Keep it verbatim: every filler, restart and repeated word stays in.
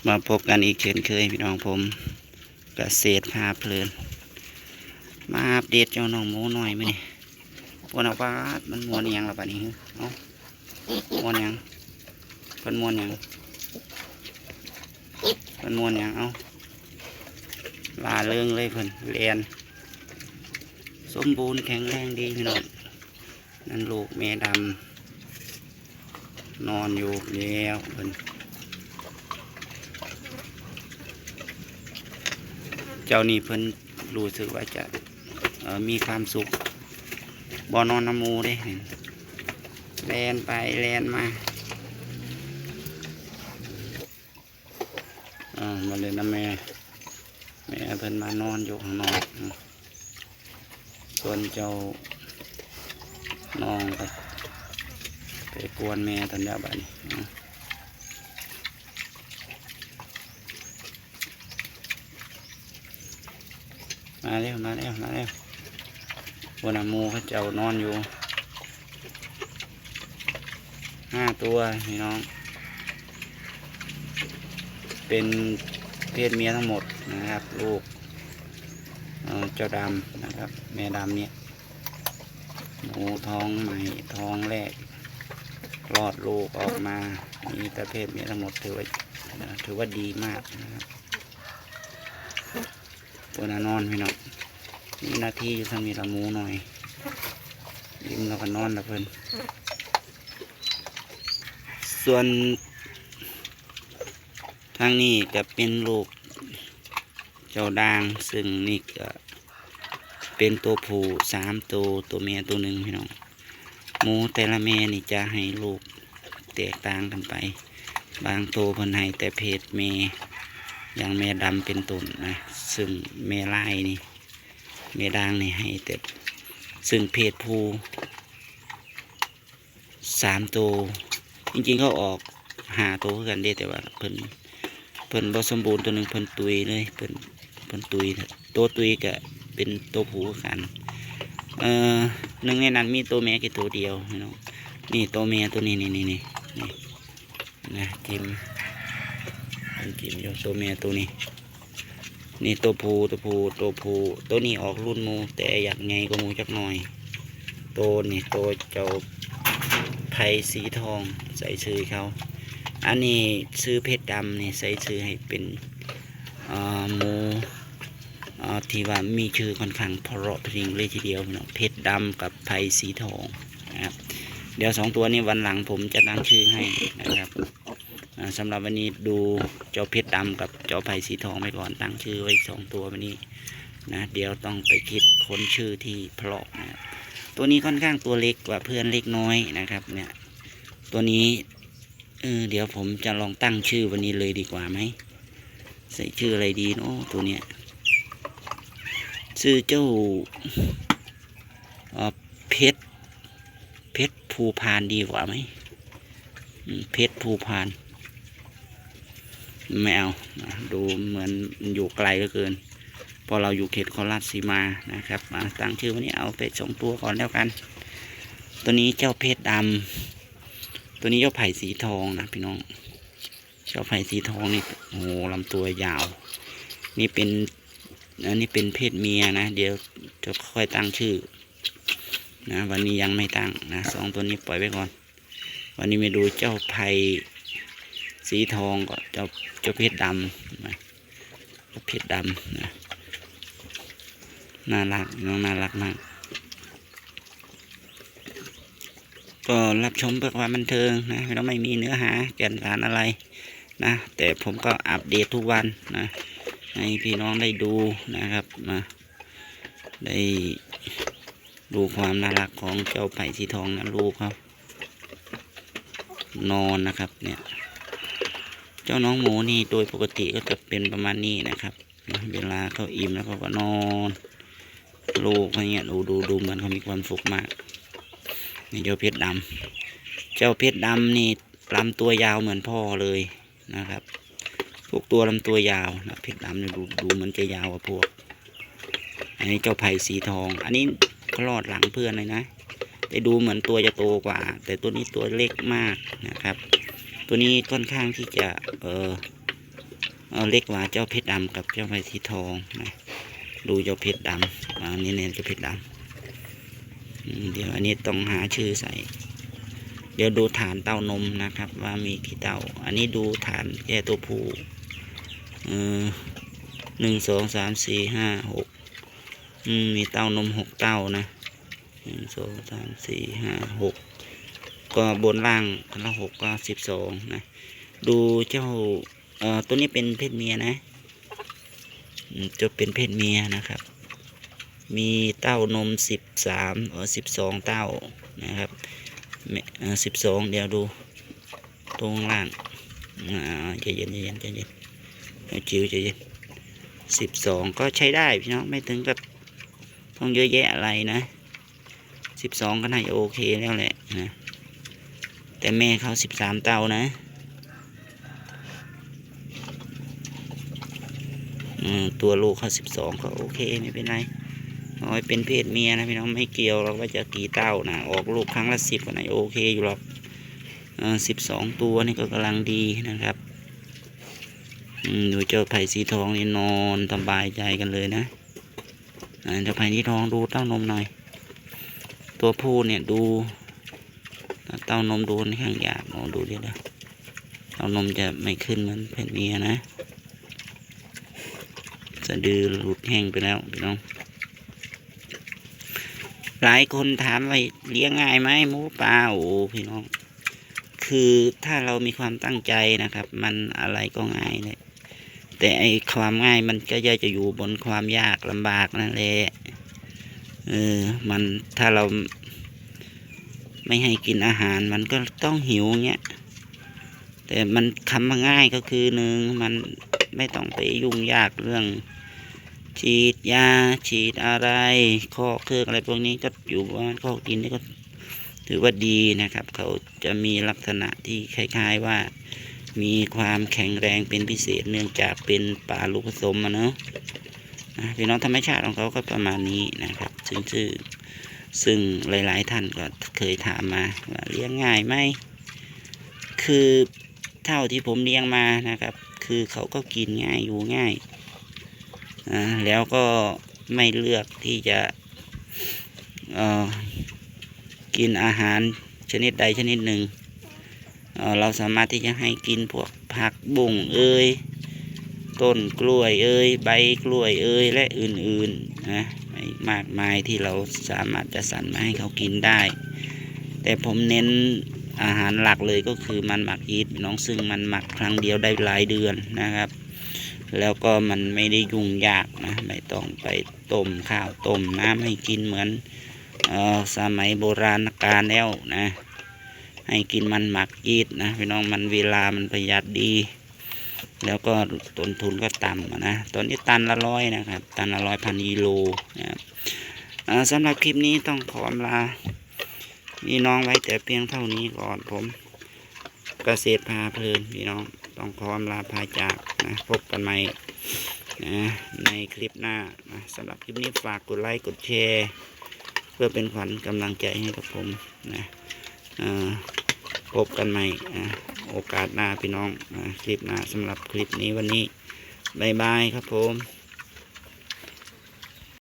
มาพบกันอีกเช่นเคยพี่น้องผม เกษตรพาเพลิน มาอัปเดตเจ้าน้องหมูน้อยมื้อนี้ พวกนักปาดมันม่วนอีหยังล่ะบัดนี้ เอ้า ม่วนหยัง เพิ่นม่วนหยัง เพิ่นม่วนหยัง เอ้า ล่าเริงเลยเพิ่น แล่น สมบูรณ์แข็งแรงดีพี่น้อง นั่นลูกแม่ดำ นอนอยู่แล้วเพิ่น เจ้านี่เพิ่นรู้สึกว่าจะ เอ่อ มีความสุข บ่นอนนำหมู่เด้ แล่นไปแล่นมา อ่า มาเล่นนำแม่ แม่เพิ่นมานอนอยู่ข้างนอก อืม ส่วนเจ้าน้องก็ไปกวนแม่ตอนเดียวบัดนี้ อืม มาแล้ว มาแล้ว มาแล้ว พวกน่ะหมู่เขาเจ้านอนอยู่ ห้าตัวพี่น้อง เป็นเพศเมียทั้งหมดนะครับ ลูก เอ่อ เจ้าดำนะครับ แม่ดำเนี่ย หมูท้องใหม่ ท้องแรก คลอดลูกออกมา มีแต่เพศเมียทั้งหมด ถือว่า ถือว่าดีมากนะครับ พวกน่ะนอนพี่น้อง มีหน้าที่อยู่ทางนี้ละหมูน้อย อิ่มแล้วก็นอนละเพิ่น ส่วนทางนี้ก็เป็นลูกเจ้าด่าง ซึ่งนี่ก็เป็นตัวผู้สามตัว ตัวเมียตัวหนึ่งพี่น้อง หมูแต่ละแม่นี่จะให้ลูกแตกต่างกันไป บางตัวเพิ่นให้แต่เพศแม่ อย่างแม่ดำเป็นต้นนะ ซึ่งแม่ลายนี่ แม่ด่างนี่ให้แต่ ซึ่งเพศผู้สามตัว จริงๆเขาออกห้าตัวคือกันเด้ แต่ว่าเพิ่น เพิ่นบ่สมบูรณ์ ตัวหนึ่งเพิ่นตุยเลย เพิ่น เพิ่นตุย ตัวตุยก็เป็นตัวผู้คือกัน เอ่อ หนึ่งในนั้นมีตัวแม่แค่ตัวเดียวพี่น้อง นี่ตัวแม่ตัวนี้ นี่ นี่ นี่ นี่ นะ กิน มันกินอยู่ ตัวแม่ตัวนี้ นี่ตัวผู้ ตัวผู้ ตัวผู้ ตัวนี้ออกรุ่นหมู่ แต่อยากใหญ่กว่าหมู่จักหน่อย ตัวนี่ ตัวเจ้าไพสีทอง ใส่ชื่อเขา อันนี้ชื่อเพชรดำนี่ ใส่ชื่อให้เป็น เอ่อ หมู เอ่อ ที่ว่ามีชื่อค่อนข้างเพราะพริ้งเลยทีเดียวพี่น้อง เพชรดำกับไพสีทองนะครับ เดี๋ยวสองตัวนี้วันหลังผมจะตั้งชื่อให้นะครับ อ่า สำหรับวันนี้ดูเจ้าเพชรดำกับเจ้าไพสีทองไปก่อน ตั้งชื่อไว้สองตัววันนี้นะ เดี๋ยวต้องไปคิดค้นชื่อที่เพราะนะครับ ตัวนี้ค่อนข้างตัวเล็กกว่าเพื่อนเล็กน้อยนะครับ เนี่ย ตัวนี้ เออ เดี๋ยวผมจะลองตั้งชื่อวันนี้เลยดีกว่าไหม ใส่ชื่ออะไรดีเนาะตัวเนี้ย ชื่อเจ้า เอ่อ เพชร เพชรภูพานดีกว่าไหม อืม เพชรภูพาน ไม่เอานะ ดูเหมือนมันอยู่ไกลเหลือเกิน เพราะเราอยู่เขตนครราชสีมานะครับ อ่ะ ตั้งชื่อวันนี้เอาไปสองตัวก่อนแล้วกัน ตัวนี้เจ้าเพชรดำ ตัวนี้เจ้าไพสีทองนะพี่น้อง เจ้าไพสีทองนี่ โอ้โห ลำตัวยาว นี่เป็น อันนี้เป็นเพศเมียนะ เดี๋ยวจะค่อยตั้งชื่อนะ วันนี้ยังไม่ตั้งนะ สองตัวนี้ปล่อยไว้ก่อน วันนี้มาดูเจ้าไพสีทองกับเจ้า เจ้าเพชรดำนะ เจ้าเพชรดำนะ น่ารัก น้องน่ารักมาก ก็รับชมเพื่อความบันเทิงนะ เราไม่มีเนื้อหาแก่นสารอะไรนะ แต่ผมก็อัปเดตทุกวันนะ ให้พี่น้องได้ดูนะครับ มา ได้ดูความน่ารักของเจ้าไพสีทองนะ ลูกเขานอนนะครับ เนี่ย เจ้าน้องหมูนี่โดยปกติก็จะเป็นประมาณนี้นะครับ เวลาเขาอิ่มแล้วเขาก็นอน ลูกเขาเนี่ย ดู ดู ดูเหมือนเขามีความสุขมาก นี่เจ้าเพชรดำ เจ้าเพชรดำนี่ลำตัวยาวเหมือนพ่อเลยนะครับ ทุกตัวลำตัวยาวนะ เพชรดำเนี่ย ดู ดูเหมือนจะยาวกว่าพวก อันนี้เจ้าไพสีทอง อันนี้คลอดหลังเพื่อนเลยนะ แต่ดูเหมือนตัวจะโตกว่า แต่ตัวนี้ตัวเล็กมากนะครับ ตัวนี้ค่อนข้างที่จะ เอ่อ เอาเล็กกว่าเจ้าเพชรดำกับเจ้าไพสีทองนะ ดูเจ้าเพชรดำ อ่า นี่เนี่ยเจ้าเพชรดำ อืม เดี๋ยวอันนี้ต้องหาชื่อใส่ เดี๋ยวดูฐานเต้านมนะครับ ว่ามีกี่เต้า อันนี้ดูฐานแยกตัวผู้ เออ หนึ่ง สอง สาม สี่ ห้า หก อืม มีเต้านมหกเต้านะ หนึ่ง สอง สาม สี่ ห้า หก ก็บนล่างคันละหกก็สิบสองนะ ดูเจ้า เอ่อ ตัวนี้เป็นเพศเมียนะ อืม จะเป็นเพศเมียนะครับ มีเต้านมสิบสาม เอ่อ สิบสองเต้านะครับ แม่ เอ่อ สิบสอง เดี๋ยวดูตรงล่าง อ่า ใจเย็น ใจเย็น ใจเย็น เอาจิ๋วใจเย็น สิบสอง ก็ใช้ได้พี่น้อง ไม่ถึงกับต้องเยอะแยะอะไรนะ สิบสอง ก็น่าจะโอเคแล้วแหละนะ แต่แม่เขาสิบสามเต้านะ อืม ตัวลูกเขาสิบสอง ก็โอเค ไม่เป็นไร เอาไว้เป็นเพศเมียนะพี่น้อง ไม่เกี่ยวหรอกว่าจะกี่เต้านะ ออกลูกครั้งละสิบก็น่าจะโอเคอยู่หรอก เออ สิบสอง ตัวนี่ก็กำลังดีนะครับ อืม ดูเจ้าไพสีทองนี่นอนสบายใจกันเลยนะ อ่า เจ้าไพสีทองดูเต้านมหน่อย ตัวผู้เนี่ยดู เต้านมดูค่อนข้างยาก โอ้ ดูดิ เดี๋ยว เต้านมจะไม่ขึ้นเหมือนเพศเมียนะ สะดือหลุดแห้งไปแล้วพี่น้อง หลายคนถามว่าเลี้ยงง่ายไหมหมูป่า โอ้ พี่น้อง คือถ้าเรามีความตั้งใจนะครับ มันอะไรก็ง่ายเลย แต่ไอ้ความง่ายมันก็จะอยู่บนความยากลำบากนั่นแหละ เออ มัน ถ้าเราไม่ให้กินอาหาร มันก็ต้องหิวเงี้ย แต่มันคำว่าง่ายก็คือ หนึ่ง มันไม่ต้องไปยุ่งยากเรื่อง ฉีดยา ฉีดอะไร คอกเคิกอะไรพวกนี้ ก็อยู่ประมาณคอกดินนี่ก็ถือว่าดีนะครับ เขาจะมีลักษณะที่คล้ายๆว่า มีความแข็งแรงเป็นพิเศษ เนื่องจากเป็นปลาลูกผสมอะเนาะ อ่ะ พี่น้อง ธรรมชาติของเขาก็ประมาณนี้นะครับ ซึ่ง ซึ่ง ซึ่งหลายๆท่านก็เคยถามมาว่าเลี้ยงง่ายไหม คือเท่าที่ผมเลี้ยงมานะครับ คือเขาก็กินง่าย อยู่ง่าย อ่า แล้วก็ไม่เลือกที่จะ เอ่อ กินอาหารชนิดใดชนิดหนึ่ง เอ่อ เราสามารถที่จะให้กินพวกผักบุ้งเอย ต้นกล้วยเอย ใบกล้วยเอย และอื่นๆนะ อีกมากมายที่เราสามารถจัดสรรมาให้เขากินได้ แต่ผมเน้นอาหารหลักเลยก็คือมันหมักยีสต์พี่น้อง ซึ่งมันหมักครั้งเดียวได้หลายเดือนนะครับ แล้วก็มันไม่ได้ยุ่งยากนะ ไม่ต้องไปต้มข้าวต้มน้ำให้กินเหมือน เอ่อ สมัยโบราณกาลแล้วนะ ให้กินมันหมักยีสต์นะพี่น้อง มันเวลามันประหยัดดี แล้วก็ต้นทุนก็ต่ำอะนะ ตอนนี้ตันละร้อยนะครับ ตันละร้อย พันกิโลนะครับ อ่า สำหรับคลิปนี้ต้องขออำลาพี่น้องไว้แต่เพียงเท่านี้ก่อน ผมเกษตรพาเพลินพี่น้อง ต้องขออำลาพาจากนะ พบกันใหม่นะ ในคลิปหน้านะ สำหรับคลิปนี้ฝากกดไลค์กดแชร์ เพื่อเป็นขวัญกำลังใจให้กับผมนะ เอ่อ พบกันใหม่ อ่ะ โอกาสหน้าพี่น้อง อ่ะ คลิปหน้า สำหรับคลิปนี้วันนี้ บ๊ายบายครับผม